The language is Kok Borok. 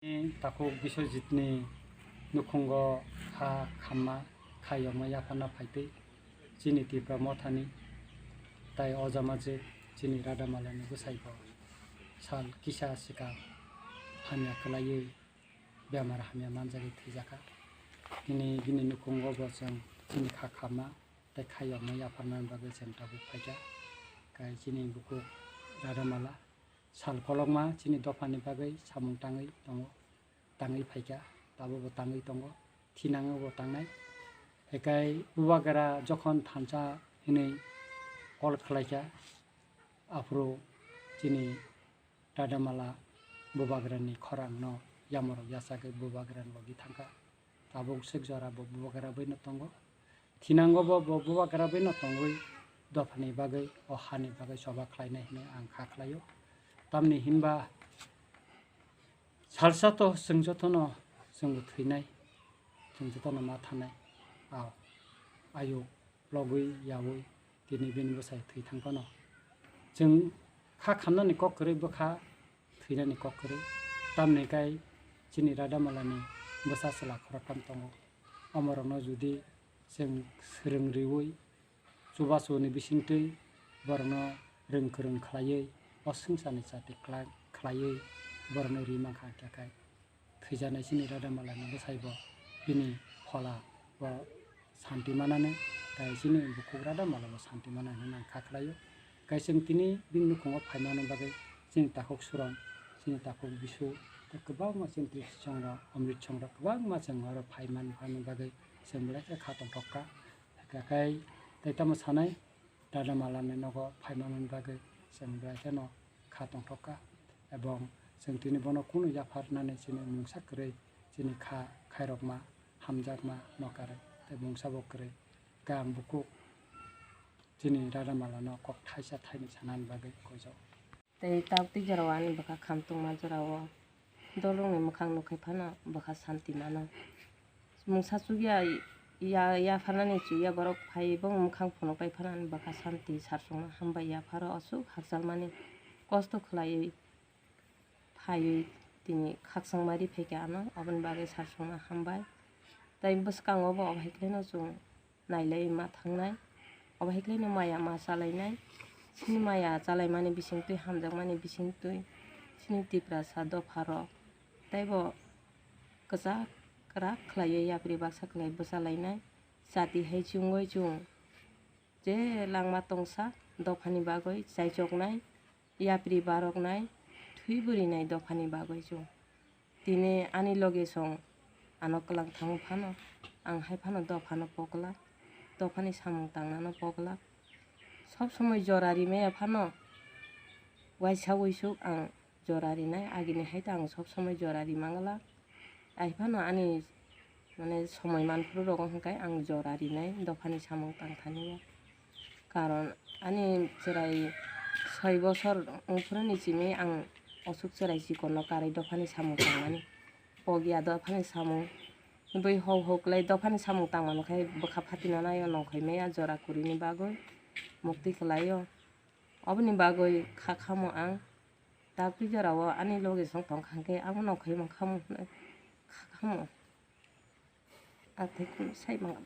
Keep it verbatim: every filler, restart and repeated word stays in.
Takhuk Biswajitni nukhungo ha khamma kha yokma yapharna phaitwi chini Tipra Mothani tai o jamajwk chini Radamalani bwsaibo sal kisa swkang hamya kwlaiwi bemar hamya manjagwi thwijakha. Tini bini nukhungo bo chwng chini kha khamma tai kha yokma yapharnani bagwi chwng tabuk phaikha. Kai chini bukhuk Radamala sal kolokma chini dophani bagwi samung tangwi tongo, tangwi phaikha, tabukbo tangwi tongo, thinango bo tangnai. Hekai bubagra jokhon thansa hinwi call khlaikha, aphuru chini Radamala bubagrani khorangno yamorok yachagwi bubagrani logi thangkha. Tabuk swk jora bo bubagra baino tongo. Thinango bo, bo bubagra baino tongwi dophani bagwi, o hani bagwi choba khlainai hinwi ang kha khlaio. Tamni hinba salsa to chwng jotono chwngbo thwinai, chwng jotono ma thanai. Ao, ayuk logwi yaui tini bini bwsai thwi thang phano. Chwng kha khamnani kok kwrwi bwkha thwinani kok kwrwi. Tamni kai chini Radamalani bwsa chwla khoroktham tongo. Omorokno judi chwng swrwng riui, chubachuni bisingtwi borokno rwng kwrwng khlaiwi, o swngcharni chati kla-, khlaiwi borokno ri mankha, hwnkhe khai thwijaknai chini Radamalani bwsaibo bini phola bo santi manani, tai chini bukhuk Radamala bo santi manani hinwi ang kha khlaio. Kai chwng tini bini nukhungo phaimani bagwi chini takhuk Suron, chini takhuk Bisu, tei kwbangma chini Tripsong rok, Omrit Song rok kwbangma chwng oro phaimani, phaimani bagwi chwng belai khe kha tongthok kha. Hwnkhe kai tei tamo sanai, Radamalani nogo phaimani bagwi chwng belai kheno kha tongthok kha, ebong chwng tini bono kunu yapharnani chini mungsa kwrwi chini kha khairokma hamjakma nokarwi tei mungsa bo kwrwi. Khe ang bukhuk chini Radamalano kok thaisa thaini sanani bagwi koijago. Tei tabuk tei jorao ani bwkha khamtungma jorao dolongni mwkhang nukkhai phano bwkha santi mano. Mungsa chukya ya, yapharnani chukya borok phaiwi bongni mwkhang phunukpai phano ani bwkha santi sarsongno hambai yapharo aswk hakchalmani kosto khlaiwi phaiwi tini khakchangma ri phaikha ano, aboni bagwi sarsongno hambai. Tei bwskango bo obo hai kheno chwng nailai ma thangnai. Obo hai kheno maya ma chalainai. Chini maya chalaimani bisingtwi, hamjakmani bisingtwi chini Tiprasa dopharok teibo kwchak kwrak khlaiwi yapri baksa khlai bwchalainai. Chati hai chwngwi chwng je langma tongsa dophani bagwi chaichoknai, yapri baroknai, thwi bwrwinai dophani bagwi chwng. Tini ani loge song ano kwlang thango phano, ang hai phano dophano pokla, dophani samung tangnano pokla. Sob somoi jora rimaya phano waisa uisuk ang jora rinai, agini hai ta ang sob somoi jora rimangla. Ai phano ani mane somoi manphuru rogo hwnkhe ang jora rinai dophani samung tangthani o. Karon ani chwrai soi bosor wngphuruni simi ang osuk chwrai chikonno karwi dophani samung tangmani. Pokya dophani samung. Bui hou hou kwlai dophani samung tangmano khai bwkha phatina naio nongkhoi maya jora kwrwini bagwi mukti kwlaio. Oboni bagwi kha khamo ang. Tabuk jorao ani loge song tongkha hwnkhe amo nongkhoi mankha mo hwnwi kha khamo. Ang thai khum sai mangam.